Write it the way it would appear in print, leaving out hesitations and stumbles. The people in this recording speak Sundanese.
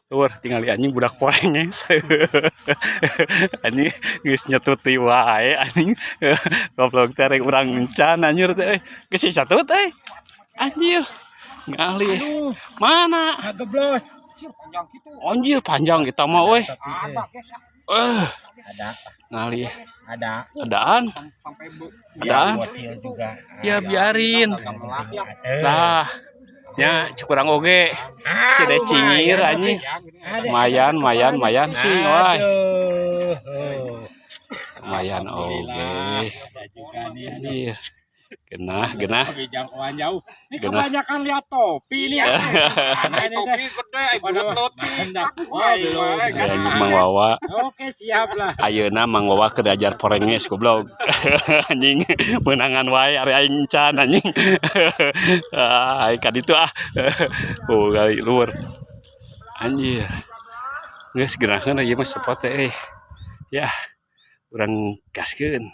Lur, tinggal anjing budak porenges. Anjing geus nyetut deui wae anjing. Goblok teh rek urang encan anjir teh euy. Geus catut euy. Anjir. Ngali. Mana? Geblos. Anjir, panjang kita mah euy. Eh, Ada, ngali. Ada. Adaan? Adaan? Bocil juga. Ya biarin. Eh. Lah. Nya cek urang oge. Si deh cingir anjing. Lumayan, lumayan, lumayan sih, wah. Aduh. Lumayan oge. Ada juga nih. Anjir. Genah, genah. Oke, jangkauan jauh. Ini Genah. kebanyakan lihat topi nih. Aneh topi gede, belum. Oh, belum. Ya, anjing Mang Wawa. Oke, siap lah. Ayeuna Mang Wawa keur diajar porenges goblok. Anjing meunangan wae ari aing can anjing. Ah, aing ka ditu ah. Oh, kali luhur. Anjir. Geus gerakeun ieu mah spot teh euy. Ya, urang gaskeun.